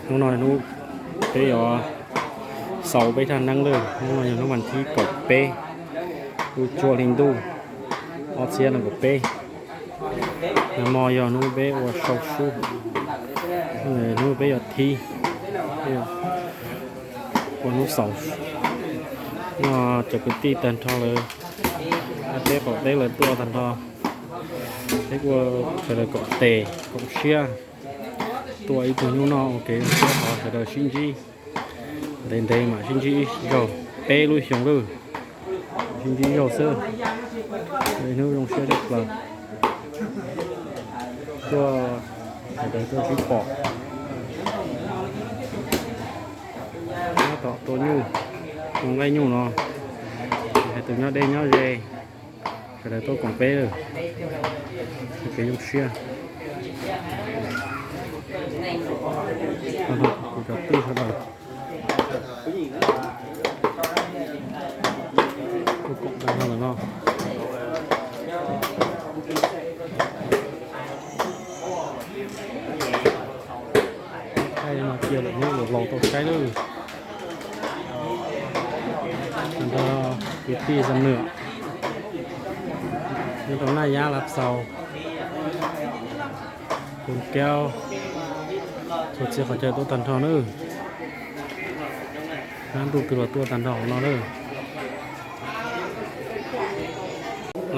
Hnub no hnub peb yuav xaus peb thaj neeb lawm. Hnub no yog hnub vas thib kaum peb, lub cuaj hli ntuj ob txhiab nees nkaum peb. Nag hmo yog hnub peb ua sau sub, hnub peb yuav thib, ua hnub xaus. No cov kwv tij tag nrho lawv, peb pom peb lawv tuaj tag nrho, peb ua sawv daws koom tes koom siab tuaj ib tug hnub no ua kev zoo siab, thov sawv daws sib ntsib ntev ntev mam sib ntsib ib zaug, peb lub xyoo lawm sib ntsib ib zaug xwb. Hnub zoo siab tshaj plaws, tuaj sawv daws tuaj sib pom. Nyob tom tua nyuj, tua nqaij nyuj no, hais tus nyob deb nyob ze, sawv daws tuaj koom peb lawm, ua kev zoo siab. Kuv cov tij sawv daws tuaj koom tag nrho ntawm no. Thaij no cia lawm neb los laus tau saib lawm. Tag nrho kwv tij Xam Nwm nyob rau Naj Yab, Lav Xaus, Koos Kaub, txhua txhia qhov chaw tuaj tag nrho nawb. Nab ntuj twg los tuaj tag nrho hauv no lawm.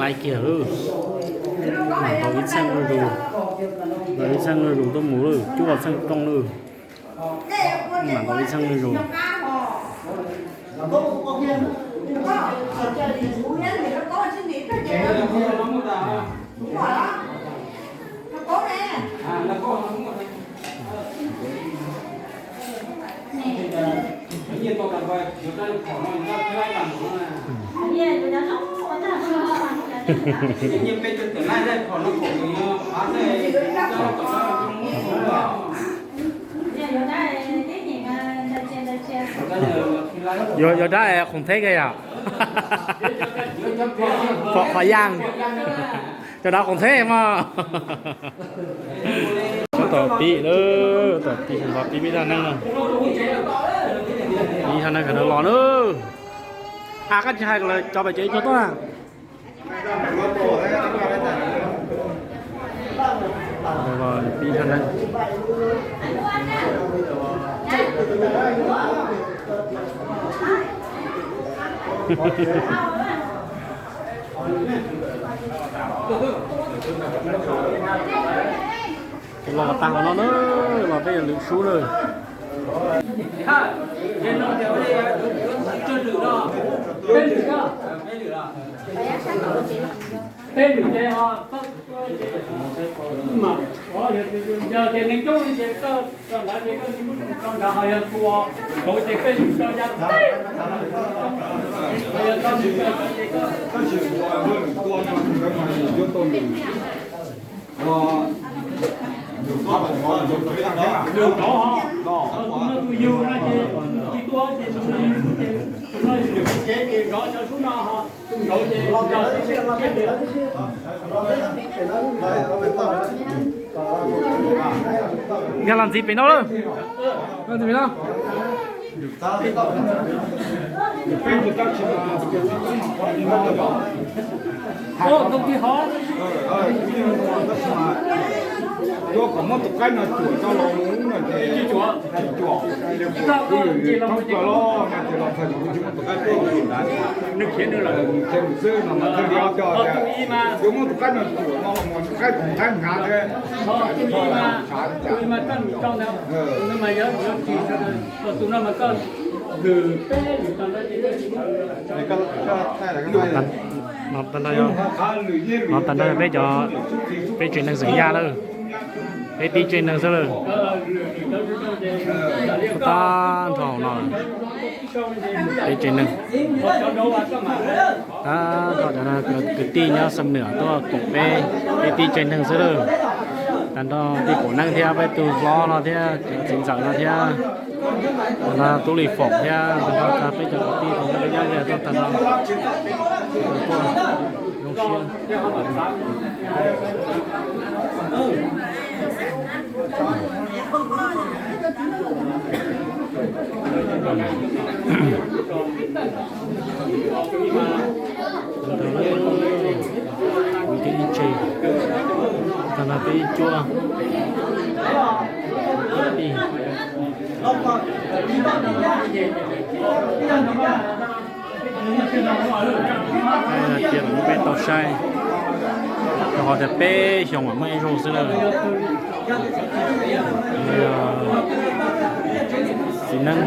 Laib kiag lawm. Mam ntaus ib txheej zuj zus, ntaus ib txheej zuj zus tuaj mus lawm, cuaj txheej rooj lawm. Mam ntaus ib txheej zuj zus. Yuav, yuav dab es khoom theb kiag yom? Phom qhov yaj, cov dab khoom theb mog. Tab tom pib lawm, tab tom pib, pib pib thaj neeb na. Pib thaj neeb khaws los na. A, koj tsis hais lawv cov pem cov ib co tuaj na. Pib thaj neeb. Los tag hauv no na, los peb yuav lwm sub na. Nkag los ntxiv pem no lawm. Los ntxiv pem no. Yuav kom muab tus qaib no cuam tso los mus no ces tsis cuam, tsis cuam. Kuv yawm yawm thoob plaws los no ces los txog ces kuv tsis muab tus qaib tuaj mus ntawd, nws khiav nws lawm, nws khiav nws xwb no mas thiaj li ob co tias yuav muab tus qaib no cuam no los mus tus qaib tus qaib hnyav thiab. No tag nrho yog peb cov, peb tsev neeg xeem Yaj lawm, peb tib tsev neeg xwb lawm. Tag nrho no peb tsev neeg, tag nrho cov kwv tij nyob Xam Nwm tuaj koom peb, peb tib tsev neeg xwb lawm. Tag nrho tij Pum Neeb thiab peb tus hlob no thiab cov txiv ntxawm no thiab, tag nrho Tub Lis Foom thiab tag nrho peb cov kwv tij tau nyob ze tuaj tag nrho, tuaj zoo siab. Kuv cov ib tse, tag nrho peb ib cuab. Cia los muab peb tau saib, rau qhov tias peb xyoo mas muaj ib zaug xwb na. Txiv neeb.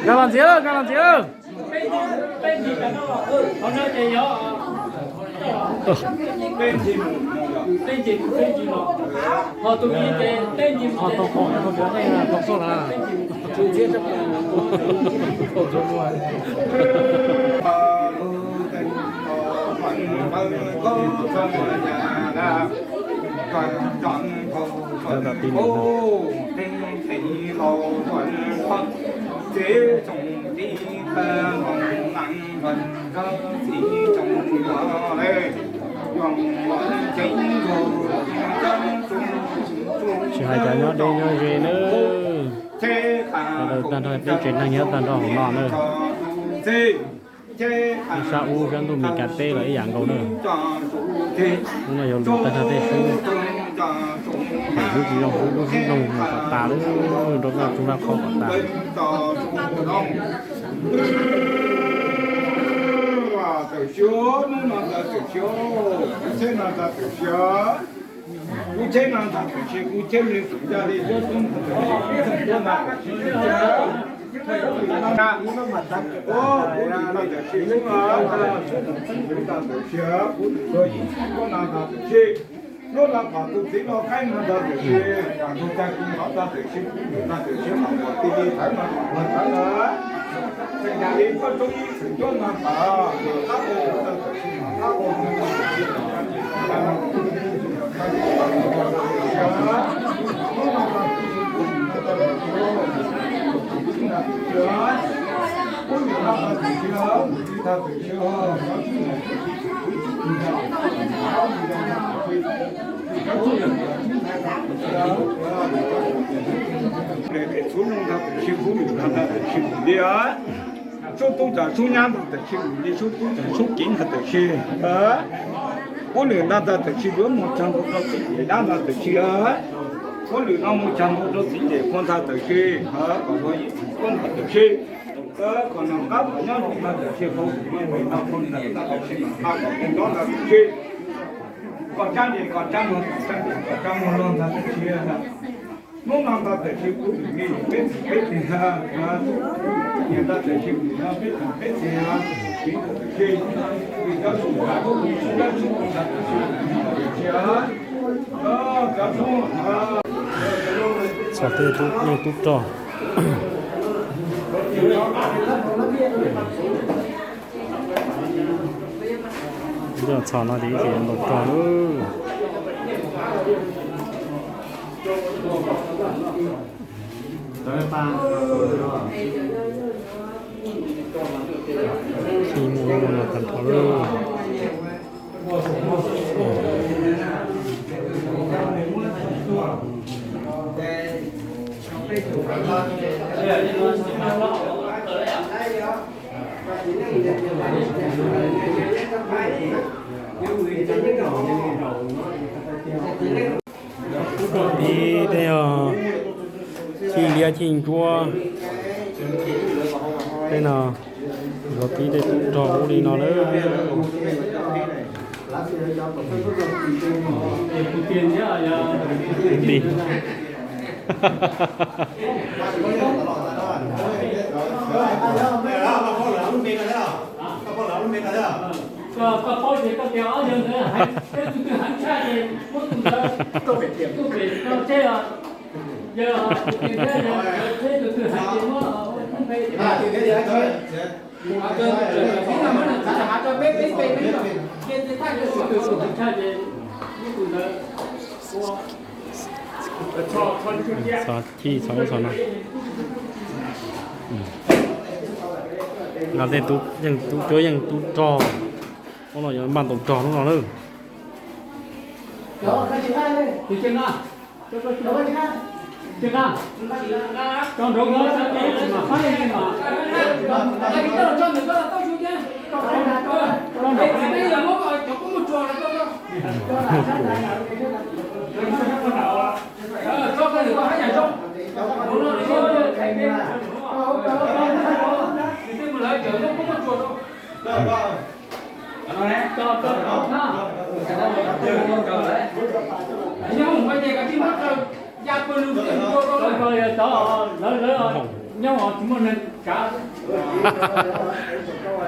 Nkag los ntxiv, nkag los ntxiv. Tsis hais cov nyob deb nyob ze nawb. Sawv daws tag nrho peb tsev neeg nyob tag nrho hauv no nawb. Ib sab ub sab ntuj Mes Kas teb los ib yam nkaus na. Ub no yog lus tag nrho tej xwb. Thaum lub tsis zoo lub xub zoo mus kom tas lawm, rau noj tsoo laj qhob kom tas. Tawm xyoo, hnub no ntawd tawm xyoo, kuv tsheb no ntag tawm xyoo, kuv tsheb no ntag tawm xyoo, kuv tsheb li xum ncaj li cuab tub ntag tawm xyoo, kuv tsheb cuab ntag tawm xyoo, kuv tsheb cuab ntag tawm xyoo, kuv tsheb cuab ntag tawm xyoo, kuv tsheb cuab ntag tawm xyoo. Lub no pom tus txiv no qaib no ntag tawm xyoo, pom tus cag tus nov ntag tawm xyoo, kuv ntag tawm xyoo, pom tus tij li thawv no pom tus thawv ntag. Tseem yam li koj roob ib txwm cuab ntag tawm, qab qau ntag tawm xyoo, qab qau ntag tawm xyoo. Txhub nyoog ntag tawm xyoo, kub lwm ntag tawm xyoo li, sub tub tsa sub nyab ntag tawm xyoo li, sub tub tsa sub kiv ntag tawm xyoo. Kub lwm ntag ntag tawm xyoo, yuav mus txog nkaus rau txiv ces dab ntag txawm sis, kub lwm no mus txog nkaus rau txiv ces qhua ntag txawm sis, kom luag yim txwm tuab ntag txawm sis, kom nom qab kom nyob zoo ntag txawm sis, qhua lwm no mus txog qhua ntawm ntag txawm sis, nom qab kom tus ntob ntag txawm sis, kom tsab ntes kom tsab muag, kom tsab ntes kom tsab muag luag ntag txawm sis. Hnub no ntag txawm sis kub lwm ne peb txwm peb teg, niam ntag txawm sis lwm no peb txwm peb teg, txawm sis, txawm sis, txawm sis, txawm sis, txawm sis. Txog tej tub neej tub rog. Yog txog no ces ib txhis yuav ntaus rog lawm. Tsis muaj lub no tag nrho lawm. Tib tej os, chij liab chij ntsuab. Tej no los tib tej tub rog ub li no lawm. Li. Txhov thij txhov ub txhov no. Nqa tej tub yeej tub cuab yeej tub rog, ub no yuav npaj ntaus rog lub no na.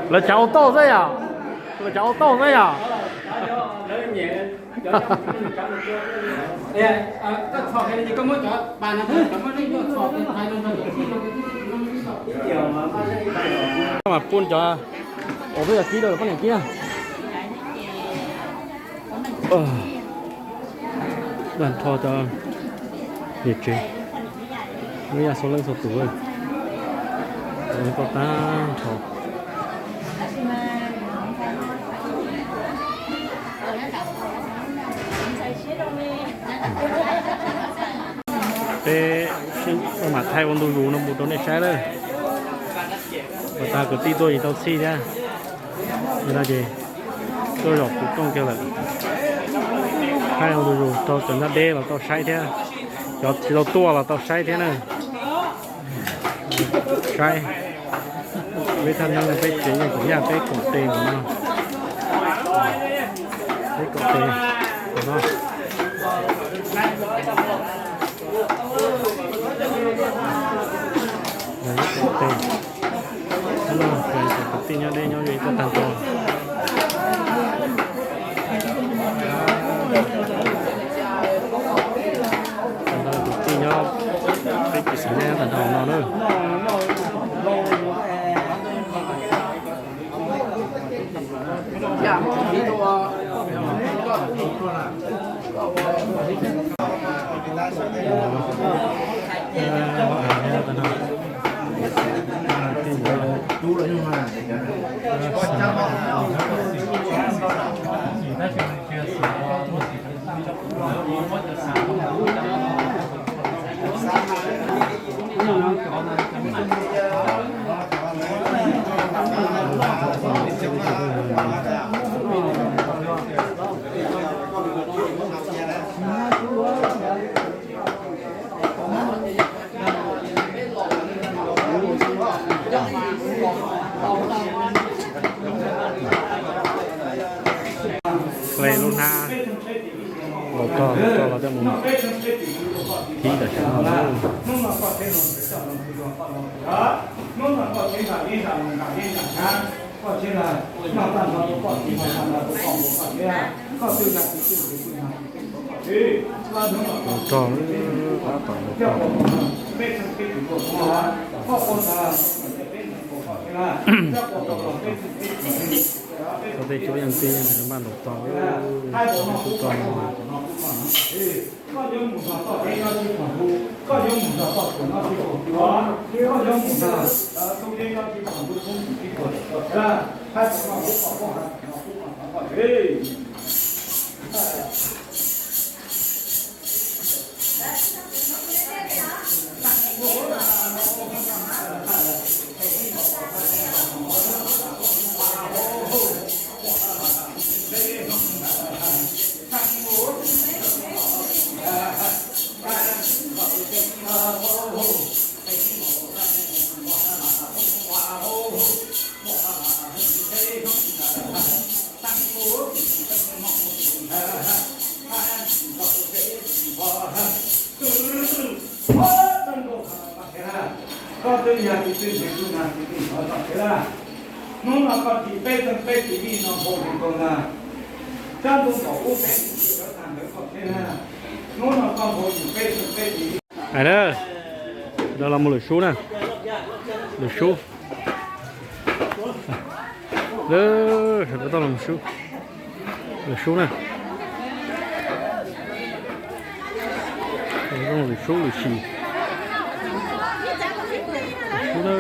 Lawv tsav ua tauj xwb yom? Lawv tsav ua tauj xwb yom? Mas pub cov, ua peb cov kib rau poj niam kib. Tag nrho cov niam tsev, muaj ib yam txhua leej txhua tus, tau tag nrho. Peb mam thaij ua ntu zus no mus rau nej saib lawm. Pas tas kwv tij tuaj tsis tau txhij thiab, yog no ces tuaj zaum kuv rooj kiag lawm. Thaij ua ntu zus rau cov nyob deb los tau saib thiab, cov tsis tau tuaj los tau saib thiab na. Saib, peb thaj neeb no peb tsev yeej tus yaj peb koom tes mus no. Peb koom tes mus no. Koom tes no, kwv tij nyob deb nyob ze tuaj tag nrho. Tag nrho kwv tij nyob peb tsis xeem nej tag nrho no na. Hle lub hnab los txog, los coj mus thib tam sim no. Los txog, tab tom los txog. Koj tej cuab yeej tij yeej npaj ntaus tau, koj yuav mus nrog toj deb nyob tsis pom hu, koj yuav mus nrog toj tuam nyob tsis pom cuav, koj yuav mus nrog tub deb nyob tsis pom ntub koob tsis pom tsis pom tshab, hab tsis pom hu pom koj hab tsis pom hu pom koj. Koj twb yog tus twg nrhiav kuv na, tus twg hnov txog thiab lawm. Hnub no koj thim peb txeeg peb tus vij no npau li nkaus ntag. Sab ntuj nkaus ub peb tus twg cov tag ntawd koj thiab na. Hnub no koj npau yus peb txeeg peb tus vij. Hais na, lawv los mus lwm sub na, lwm sub. Lawv sawv daws tau los sub, lwm sub na. Lwm sub lwm sim. Sub na.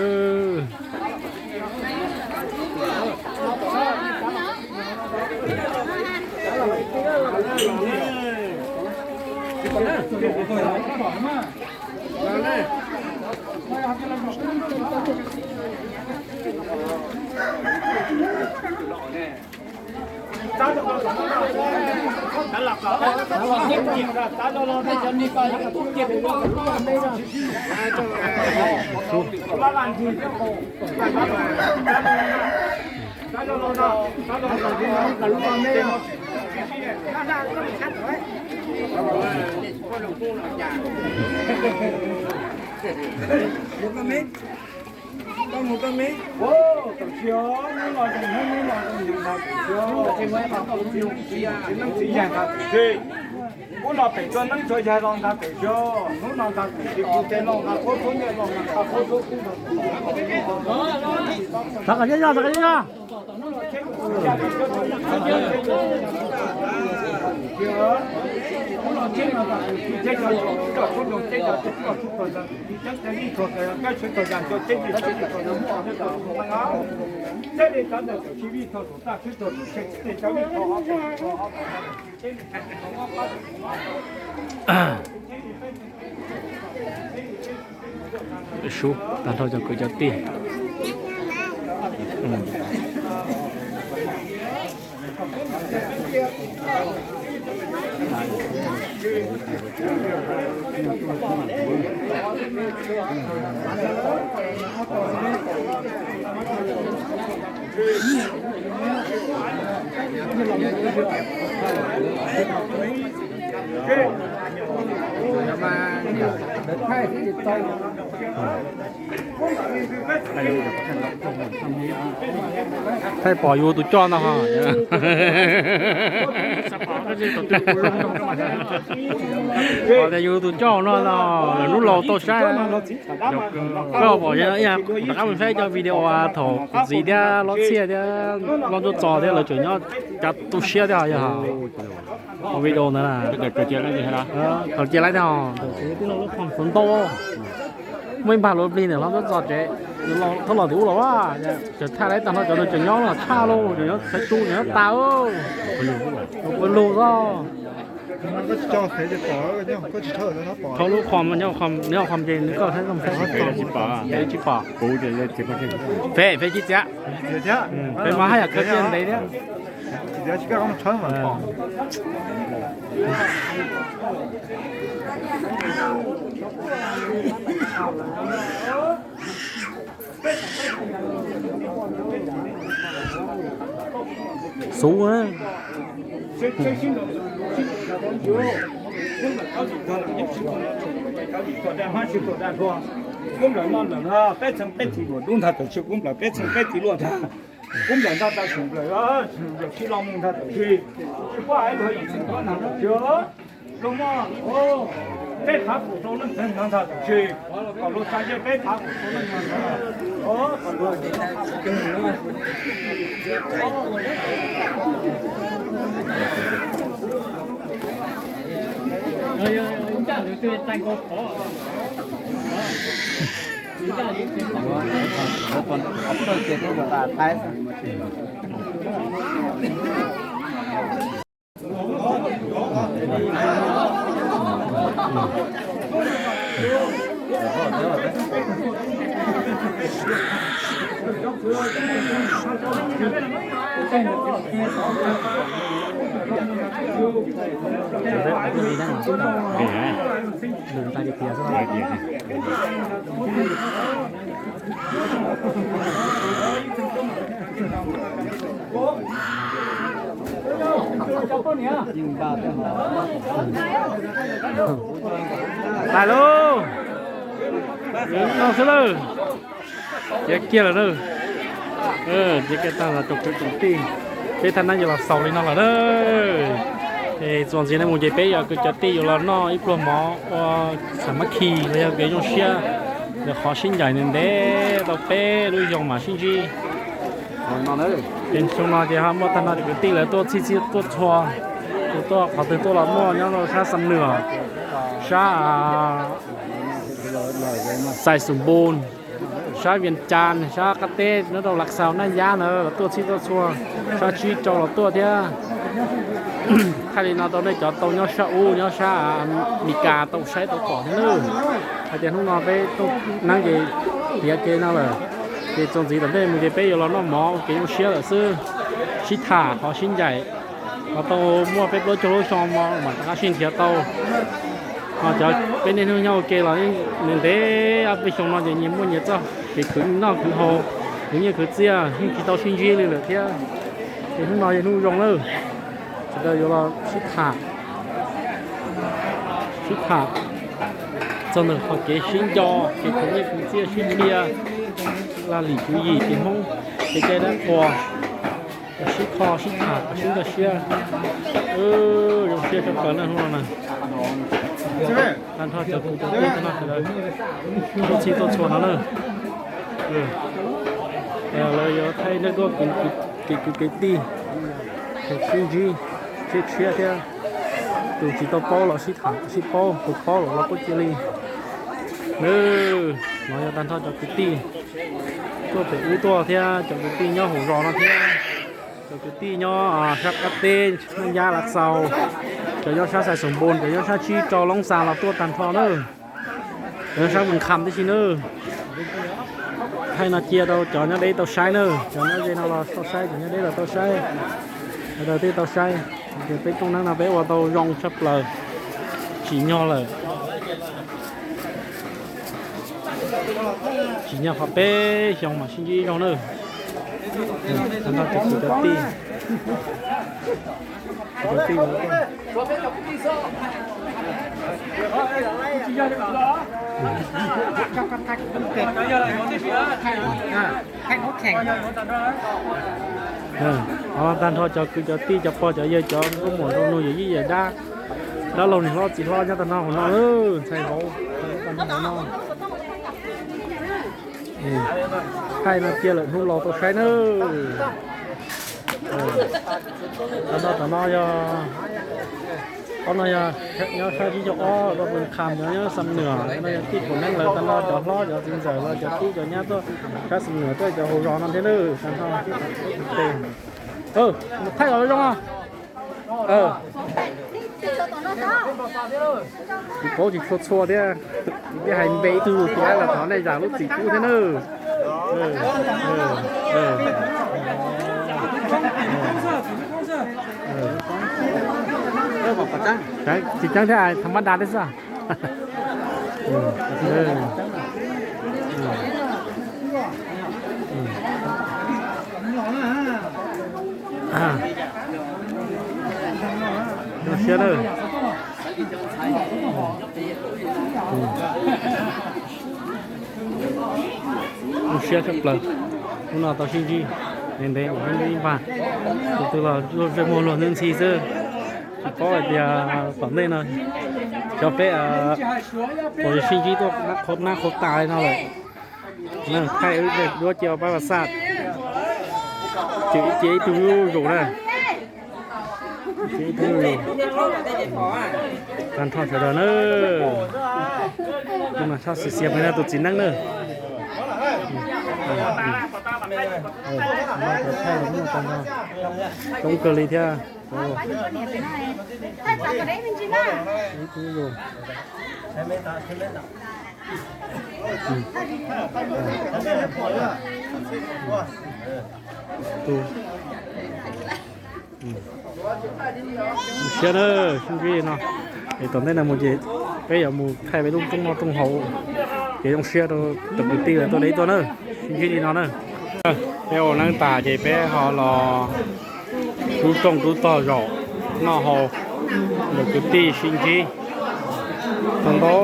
Ub no pem txoj neeb txoj yaig los ntag pem xyov, hnub no ntag pem tsis kuv tes los nqa qhuab qhuab nyiaj los nqa qhuab qhuab kub. Rov qab nyob, rov qab nyob. Sub tag nrho cov kwv cov tij. Thaij pom yus tus coj no ho. Pom tias yus tus coj no no, lawv lub laus tau saib. Koj pom rov qab mus saib cov video thaum kuv txiv thiab Lob Txhiaj thiab Lob Ntsuab Txos thiab lawv tseem nyob, cas tu siab thiab yog. Video ntawd na. Thaum cia laib thiab os, xov ntau. Muaj ib npag luv plig ntawm Hlob Ntsuab Txos tsev, thab los tim ub los, tseem thaij laib tag nrho cov ntawd tseem nyob tshaj lauj, tseem nyob txhais tsu tseem nyob tas. Pw lug xwb. Thaum lub qhov nyob qhov ces nws koj saib zoo saib tsis pom. Fej, fej tsis txiav. Fej mas haj yam khaws cia ntev thiab. Xub. Peb txheej peb txiv luaj dub ntag tawm tshiab, kub nplawm peb txheej peb txiv luaj ntag. Kub nplawm ntag tas, tsis nplawm, tsis nplawm tsis los mus ntag tawm tshiab. Tsis pom luag yim xwm koj nag tawm tshiab. Luag muaj peb phav kaum rau leej txheej no ntag tawm tshiab, kom luag tsa ncej peb phav kaum rau leej no. Tag lauj, no xwb lawm. Ciav kiag lawm na. Ciav kiag tag los tsoom kwv tsoom tij, peb thaj neeb yuav los xaus li no lawm na. Es txuas ntxiv no mus ces peb yog kwv cov tij yuav los noj ib pluag mov ua xam mab khi los yog kev zoo siab ntawm qhov sib ncaim ntev ntev tau peb lub xyoo mam sib ntsib. Ces xyoo no ces ho muaj tag nrho cov kwv tij lawv tuaj txhij txhij tuaj txhua, tus tuaj qhov twg tuaj los muaj nyob rau sab Xam Nws os. sab Xais Xus Npus, sab Vias Cas, sab qab teb nyob rau Lav Xaus Naj Yab na los tuaj txhij tuaj txhua, sab tsib rau los tuaj thiab. Thaij li no rau nej cov tau nyob sab ub nyob sab Amelikas tau saib tau pom thiab nawb. Hais tias hnub no peb tuaj neeb ces tiav kev no lawm, ces txuas ntxiv tom ntej mus ces peb yuav los noj mov ua kev zoo siab lawm xwb, sib tham qhov sib ncaim. Ho tau muaj peb plaub caug lub xyoo mas rov qab sib nrhiav tau. Ho cov peb niaj hnub nyob ua ke los ntev ntev ob peb xyoo no ces nyias muaj nyias txoj kev khwv noj khwv haus, khwv nyiaj khwv txiaj, yeej tsis tau sib ntsib li lawm thiab. Ces hnub no yog hnub zoo lawm, sawv daws yuav los sib tham, sib tham txog ntawm qhov kev sib nco, kev khwv nyiaj khwv txiaj, sib qhia laj lim tswv yim kev Hmoob, kev cai dab qhuas, sib kho sib tham sib nkag siab. Zoo siab tshaj plaws na hnub no na. Tag nrho cov kwv cov tij no sawv daws tuaj txhij tuaj txhua no na. Lawv yuav thaij nej tuaj kev kwv kev tij, sib ntsib, sib tshiab thiab. Tus tsis tau paub los sib tham sib paub, tus paub los los kuj cia li. Nws, no yog tag nrho cov kwv tij tuaj pem ub tuaj thiab cov kwv tij nyob hauv zos no thiab, cov kwv tij nyob sab qab teb, Naj Yab, Lav Xaus, cov nyob sab Xais Xus Npus, cov nyob sab tsib rau Loob Xas los tuaj tag nrho na. Cov nyob sab Vis Kham tib si na. Thaij no cia rau cov nyob deb tau saib na, cov nyob ze no los tau saib, cov nyob deb los tau saib. Sawv daws thiaj tau saib tias peb rooj neeb no peb ua tau zoo tshaj plaws, tsim nyog lawm. Tsim nyog qhov peb xyoo mas sib ntsib zoo na. Tag nrho cov kwv cov tij, cov tij Tag nrho cov kwv cov tij cov pog cov yawg cov nkauj muam nraug nus yawm yij yawm dab, dab laug niam hlob txiv hlob nyob tag nrho hauv no, ntxhais vauv tag nrho hauv no. Thaij no cia lawm hnub los tau saib nawb. Tag nrho tom no yog, ob no yog nyob sab tsib caug ob rau Vis Kham, cov nyob Xam Nuam no yog tij phaum neeb lawv tag nrho, cov hlob cov txiv ntxawm los cov tub cov nyab tuaj sab Xam Nuam tuaj cov hauv zos no thiab nawb. Tag nrho thaij los zoo. Tsis paub tsis tshua txhua thiab, tsis hais npe ib tug tus los thov nej zam lub txim pub thiab nawb. Tsis ceeb thiab, tham mab das thiab xwb. Zoo siab na. Zoo siab tshaj plaws. Hnub no tau sib ntsib ntev ntev ua ib npag, tus twg los luag ntsej muag luag ntxhi ntxhi xwb. Tsis paub hais tias tom ntej no xyov peb puas sib ntsib tuaj qhov nab qhov tas li no lawm. Thaij wb duab cia pab pas xaj, ces cia ib tug zuj zus na. Cia ib tug zuj zus. Tag nrho sawv daws na. Tus no tshaj xiav xiav pes na tus txiv neeb na. Thaij los tag nrho coob kawg li thiab. Zoo siab na, sib ntsib no. Es tom ntej no mus ces peb yuav mus thaij peb lub rooj noj rooj haus, ces zoo siab rau cov kwv tij lawv tuaj deb tuaj na. Sib ntsib li no na. Peb ua neeb tas ces peb ho los rub rooj rub tog zaum noj haus, ntawm kwv tij sib ntsib. Tau ntau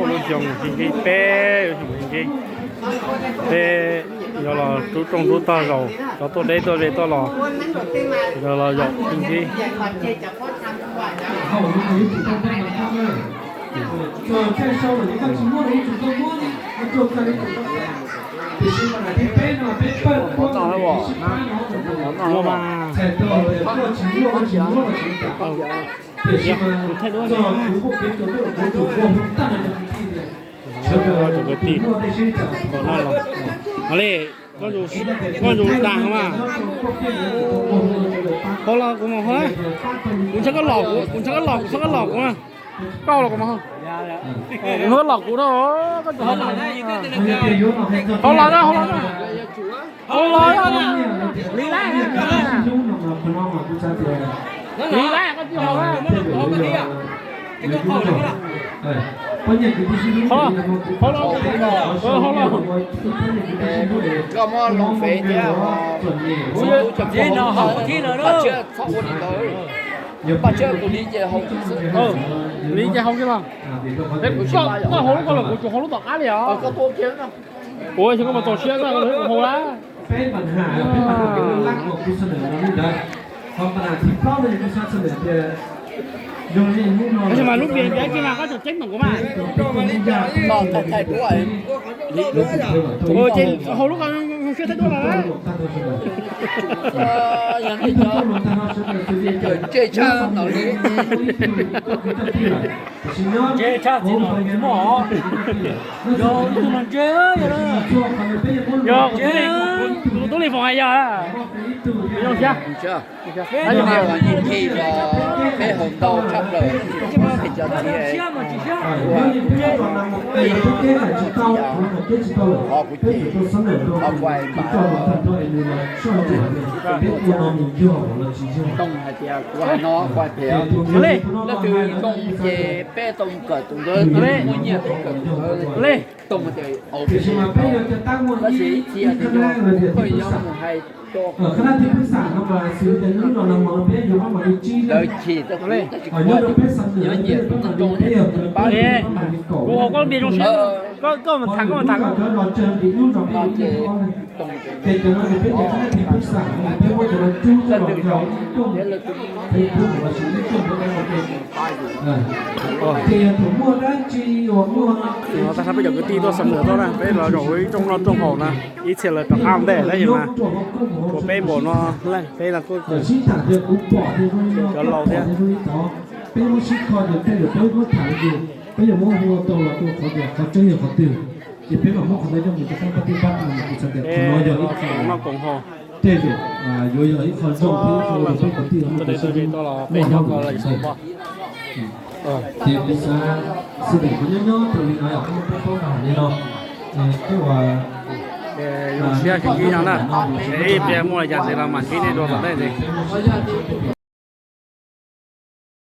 lub xyoo sib ntsib, peb lub xyoo sib ntsib. Peb yuav los rub rooj rub tog zaum, cov tuaj deb tuaj ze tuaj los, yuav los zaum sib ntsib. Muaj mas. Tus thaij duab ne, cov kwv tij, no li, koj ntsuas tag mas. Hau los kuv mas, hau los. Kuv ntshaw koj los kuv, kuv ntshaw koj los kuv, txhob koj los kuv na. Koj los kuv mas, kuv ntshaw koj los kuv na. Koj tus hau los, hau los na, hau los na. Hau los na. Li lab, li lab koj tsis hau na. Hau los, hau los, hau los. Koj muab loo fev thiab, kuv tsis hau, paj tsiab txhob ua li ntawd. Paj tsiab kuv li ces hau xwb. Li ces hau kiag los. Koj hau lub ko los kuv tsuas hau lub tom qab li os. Ua xyov koj puas txaus siab, koj hau lawm. Tab sis mas lub npe ntiav kiag mas koj tseem ceeb npaum kuv mas. Koj thaij duab li lub, ces hau lub ko zoo siab thaij duab los. Ntsej tshaj tau li. Ntsej tshaj txiv tsis muaj os. Yog ib tug no ntsej, yog kuv tub Li Foom hais yog. Zoo siab. Peb ua ib thij los peb haus ntau tshaj plaws, peb cov txiv, kuv hais, qhov kuv cem, qhov kuv hais mas, Tooj hais tias kuv hais no kuv hais phem, leej twg zoo ces peb tau kawm tus ntawd, tus muaj nyiaj peb kawm tus ntawd. Tiam sis mas peb yuav cov tab muaj ib, ib qhab lab los tias tib pwb xam, qhab lab tib pwb xam no mas xws li tias hnub no no mas peb yuav ob mam li tsib lawv chim rau kuv, nyob rau peb xam nyiam peb yuav peb mam li peb, peb yuav peb mam li kaum. Kuv hais koj lub npe zoo siab, koj, koj mas tham, koj mas tham, koj los tsawg li hnub no peb yuav ib ob ne. Ces cov no ces peb cov qhab lab tib pwb xam no peb muab cov no rub coj los rau ib koog Facebook los sis ib koog peb no ces, ces yog thaum muaj dab tsi uas muaj, tab sis peb cov kwv tij tuaj xam nyiam tuaj na, peb los zaum ib rooj noj rooj haus na, ib txhia lawv rov qab ntej tab sis mas tshuav peb npaum no leej, peb los kuj sib tham tias kuv pom tias zoo li no, cov laus thiab. Peb muab sib kho ces tej zaum peb muab tham ces peb yuav muab hu tau los rau qhov tias qhov tseeb yog qhov twg, ces peb mam muab qhov ntawd coj mus rau peb pab tij pab tug mus kuv xav tias qhov no yog ib qho noj koom haus. Tej zaum yuav yog ib qho zoo thiab ib qho uas peb kwv tij los muaj kuv xav muaj hauj lwm ntawd. Ces kuv xav xwb tias kuv nyob nyob rau li no yog peb muab peb paub tau li no. Zoo siab tsis ntsib no na, ib pliag muaj li cas ces los mam ntsib nej dua tom ntej ntxiv.